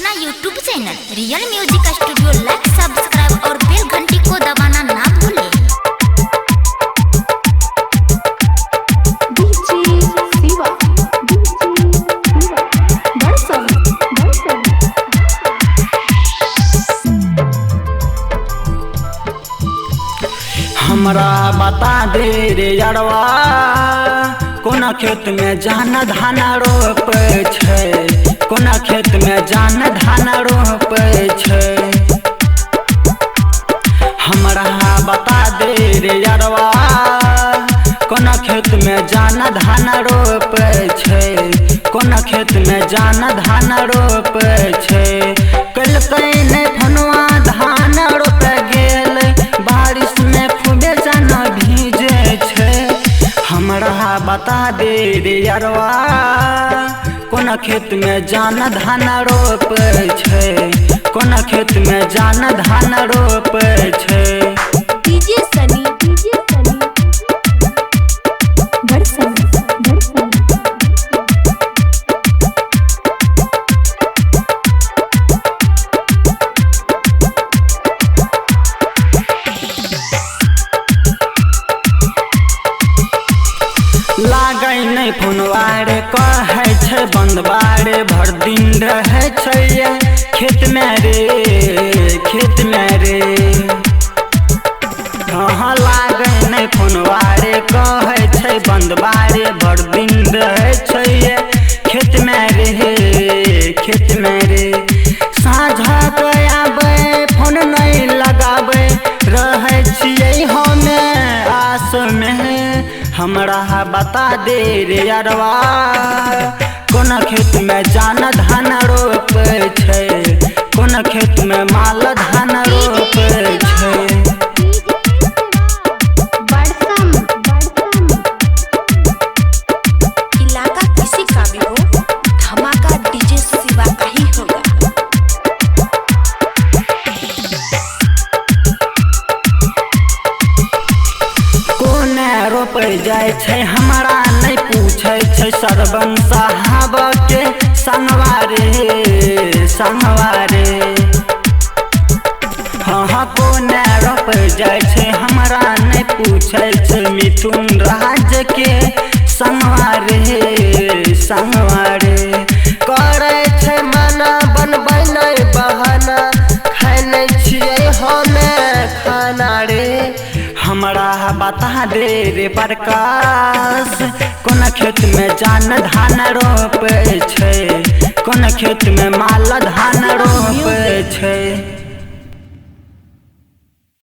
अपना YouTube channel real music studio like subscribe और बेल घंटी को दबाना ना भूलें। DJ Shiva, DJ Shiva, Barsam, Barsam. हमरा बता दे रे यरवा, कोना खेत में जान धान रोपै छै, कोना खेत में जान धान रोपै छै। हमरा बता दे रे यरवा, कोना खेत में जान धान रोपै छै, कोना खेत में जान धान रोपै छै। कलकै नै फनुआ धान रोपै गेल, बारिश में खूबे जान भीजे छै। हमरा बता दे रे यरवा, कोना खेत में जान धान रोपै छै, कोना खेत में जान धान रोपै छै। DJ Sunny, DJ Sunny, Barsam, Barsam. लागै नै फोनवा रे, कहै छै बंदवा रे, भर दिन रहै छै खेत में रे, खेत में रे। हाँ लागै नै फोनवा रे, कहै छै बंदवा रे, भर दिन रहै छै खेत में रे, खेत में रे। साँझ के आबै फोन नै लगाबै, रहै छियै हमे आस में। हमरा बता दे रे यरवा, कोना खेत में जान धान रोपै छै, कोना खेत में माल धान रोपै छै। Barsam, Barsam. इलाका किसी का भी हो, धमाका डीजे शिवा का ही होगा। कोने रोपै जाइ छै हमरा नै पूछै छै, सरवन साहब के संगवा रे, संगवा रे। हाँ हाँ कोने रोपै जाइ छै हमरा नै पूछै छै, मिथुन राज के संगवा रे, संगवा रे। करै छै मना बनबै नै बहाना, खाइ नै छियै हमे खाना रे। हमरा बता दे रे प्रकाश, कोना खेत में जान धान रोपै छै, कोना खेत में माल धान रोपै छै।